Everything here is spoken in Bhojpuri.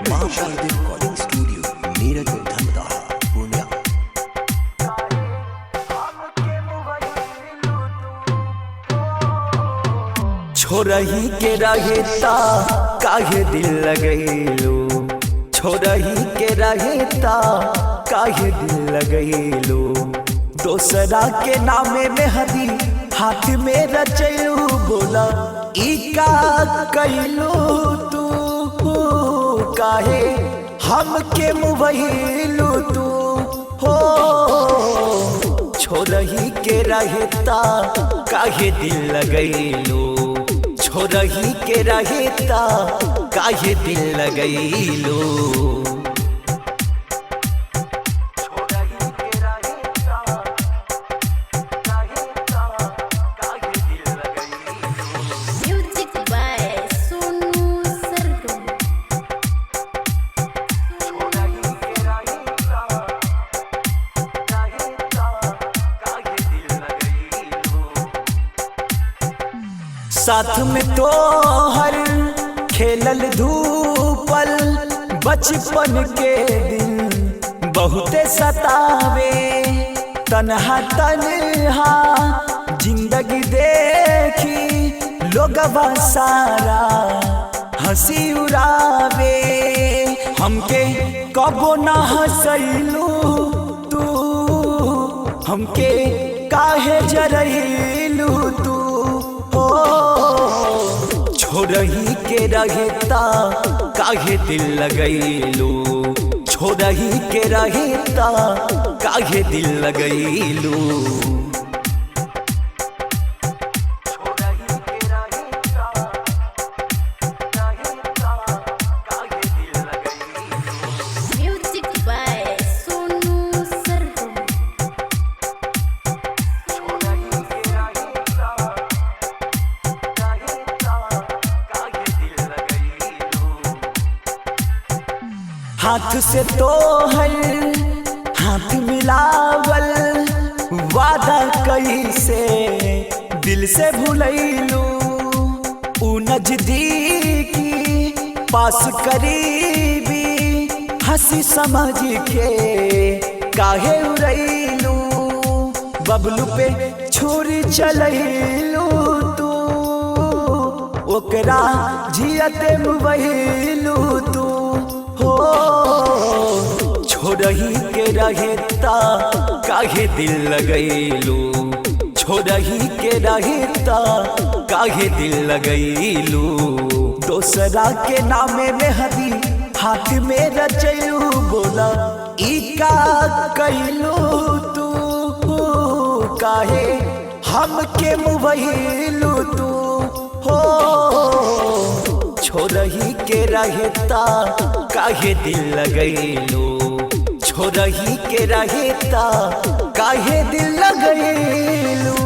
मां शारदे रिकॉर्डिंग स्टूडियो, नीरज धमदाहा, पूर्णिया। छोरही के रहता काहे दिल लगैलो, छोरही के रहता काहे दिल लगैलो। दोसरा के नामे में हदी हाथ में रचैलू, बोला ई का कैलू तू, काहे हमके मुबैलू तू हो। छोरही के रहता काहे दिल लगैलो, छोरही के रहता काहे दिल लगैलो। Music by Sonu Sargam. साथ में तो हर खेलल धूपल बचपन के दिन बहुते सतावे। तन्हा तन्हा जिंदगी देखी लोगवा सारा हंसी उड़ावे। हमके कबो ना हंसैलू तू, हमके काहे जरैलू तू हो। छोरही के रहता काहे दिल लगैलू, छोरही के रहता काहे दिल लगैलू। Music by Sonu Sargam. हाथ से तो हर हाथ मिलावल वादा कैसे दिल से भुलैलू। ऊ नजदीकी पास करीबी हंसी समझ के काहे उड़ैलू। बबलू पे छुरी चलैलू तू, ओकरा जियते मुबैलू तू हो। छोरही के रहता काहे दिल लगैलू, छोरही के रहता काहे दिल लगैलू। दोसरा के नामे में हदी हाथ में रचैलू, बोला ई का कैलू तू, काहे हमके मुबैलू तू हो। छोरही के रहता काहे दिल लगैलू, छोरही के रहता काहे दिल लगैलू।